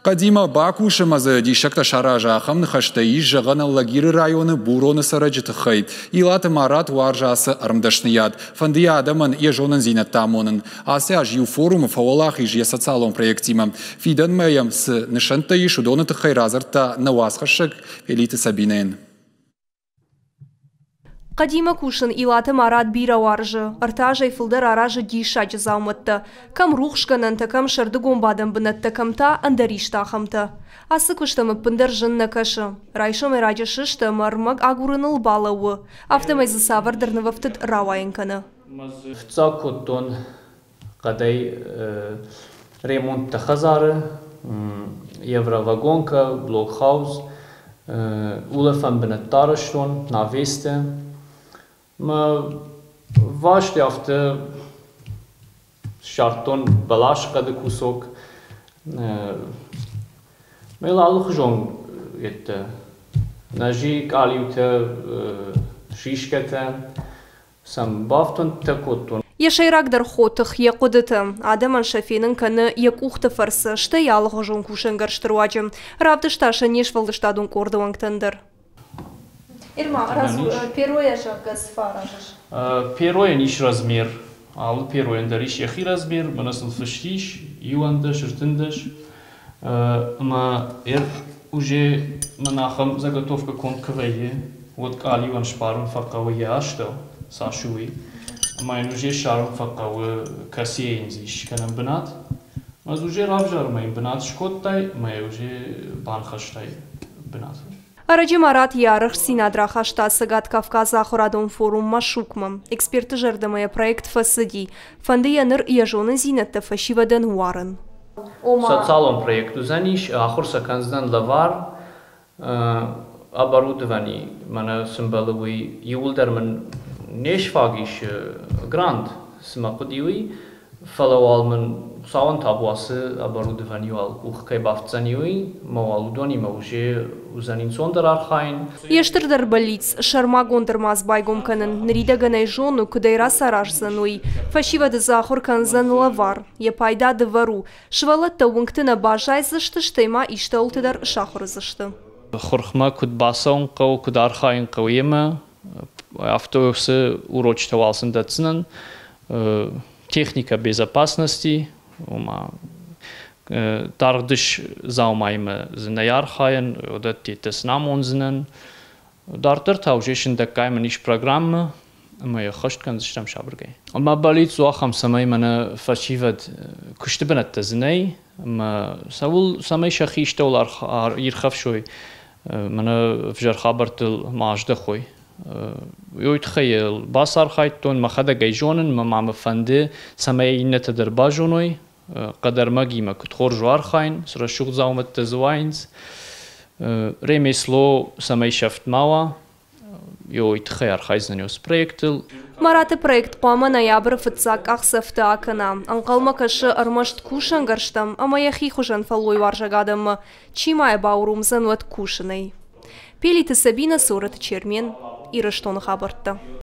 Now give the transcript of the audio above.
Хъӕдимӕ бакус ӕмӕ дзы диссӕгтӕ сараза, ахӕм ныхӕстӕ ис зӕгъӕн Алагиры районы Буроны цӕрӕджы тыххӕй. Илаты Марат уарзы ацы ӕрмдӕсныйад, фӕнды йӕ адӕмӕн йӕ зонындзинӕдтӕ амонын. Ацы аз иу форумы фӕуӕлахиз йӕ социалон проектимӕ. Фидӕнмӕ йӕм цы нысӕнттӕ ис, уыдоны тыххӕй радзырдта нӕ уацхӕссӕг Пелиты Сабинӕйӕн. Хъӕдимӕ кусын Илаты Марат бирӕ уарзы. Ӕртӕ азӕй фылдӕр аразы диссаджы дзаумӕттӕ. Кӕм рухсгӕнӕнтӕ, кӕм сӕрдыгон бадӕн бынӕттӕ, кӕм та ӕндӕр исты ахӕмтӕ. Ацы куыст ӕм ӕппындӕр зын нӕ кӕсы. Райсомӕй раджы сысты ӕмӕ ӕрмӕг агурыныл балӕууы. Афтӕмӕй дзы цавӕрдӕр нывӕфтыд рауайын кӕны. Фыццаг кодтон хъӕдӕй ремонттӕ хӕдзары, евровагонкӕ, блокхауз, улӕфӕн бынӕттӕ арӕзтон, навестӕ. Мӕ васти афтӕ ссардтон бӕлас хъӕды кусок. Мӕ алыхуызон йедтӕ, нӕзы къалиутӕ, сискӕтӕ, сӕм бафтуӕнттӕ кодтон. Йӕ сӕйрагдӕр хотых йӕ хъуыдыты. Адӕмӕн сӕ фенын кӕны йӕ къухты фӕрцы, стӕй алыгъуызон кусӕнгӕрзты руаджы. Равдыста сӕ не сфӕлдыстадон къорды уӕнгтӕн дӕр. Ирма, перойӕ зӕгъгӕ цы фӕаразыс? Перойӕн ис размер. Алы перойӕн дӕр ис йӕхи размер, мӕнӕ сыл фыст ис, 11, 13. Ӕмӕ уже мӕн ахӕм заготовкӕ конд куы вӕййы, уӕд къалиуӕн сбарын фӕхъӕуы йӕ астӕу, цас у уый. Ӕмӕ йын уже ссарын фӕхъӕуы, кӕцыйӕ йын дзы ис скӕнӕн бынат. Ӕз уже равзар ӕмӕ йын бынат скодтай ӕмӕ йӕ уже банхӕстай бынаты. Ӕрӕджы Марат йӕ арӕхстдзинад рахаста Цӕгат Кавказы ахуырадон форум Машукмӕ. Эксперты зӕрдӕмӕ йӕ проект фӕцыди. Фӕнды йӕ ныр йӕ зонындзинӕдтӕ фӕсивӕдӕн уарын. Социалон проект уыдзӕнис, ахуыр сӕ кӕндзынӕн лӕвар, оборудовани мӕнӕ цы мбӕлы, уый иууылдӕр мын не сфаг ис грант, цы мӕ хъуыди, уый, фӕлӕ уал мын Хуыцауӕн табу ацы оборудовани уал къух кӕй бафтдзӕни, уый, ӕмӕ уал уыдонимӕ уже уыдзӕн ӕнцондӕр архайын. Йе стырдӕр бӕллиц сӕрмагонд ӕрмадз байгом кӕнын. Ныридӕгӕн ӕй зоны, куыд ӕй рацараздзӕн, уый. Фӕсивӕды дзы ахуыр кӕндзӕн лӕвар. Йӕ пайда дывӕр у. Сывӕллӕттӕ уынгты нӕ баззайдзысты, стӕй ма истӕуылты дӕр сахуыр уыдзысты. Хурхмӕ куыд бацӕуын хъӕуы, куыд архайын хъӕуы йемӕ, афтӕ уыцы урочытӕ уал сын дӕтдзынӕн. Техника безопасности, ома даргъдыс дзаумаимӕ дзы нӕй архайӕн, уыдӕттӕ сын амондзынӕн. Дарддӕр та уже сындӕггай мын ис программӕ, ӕмӕ йӕ ӕххӕст кӕндзыстӕм сабыргай. Мӕ бӕллиц у ахӕм, цӕмӕй мӕнӕ фӕсивӕд куысты бынӕттӕ дзы нӕй, ӕмӕ цӕуыл, цӕмӕй сӕхи истӕуыл ирхӕфсой, мӕнӕ ӕвзӕр хабӕрттыл ма аздӕхой. Уый тыххӕй бацархайдтон, мӕхӕдӕг ӕй зонын, мӕ ма мӕ фӕнды, цӕмӕй иннӕтӕ дӕр базоной, хъӕдӕрмӕгимӕ куыд хорз у архайын, цы рӕсугъд дзаумӕттӕ дзы уайынц. Ремесло цӕмӕй сӕфт ма уа, уый тыххӕй архайдзӕн уыцы проектыл. Мараты проект хъуамӕ ноябры фыццаг къахдзӕфты акӕна. Ӕнхъӕлмӕ кӕсы ӕрмӕст кусӕнгӕрзтӕм ӕмӕ йӕхи хуызӕн фӕллойуарзаг адӕммӕ. Чи ма йӕ бауромдзӕн уӕд кусынӕй? Пелиты Сабина, Цорӕты Чермен, Ирыстоны хабӕрттӕ.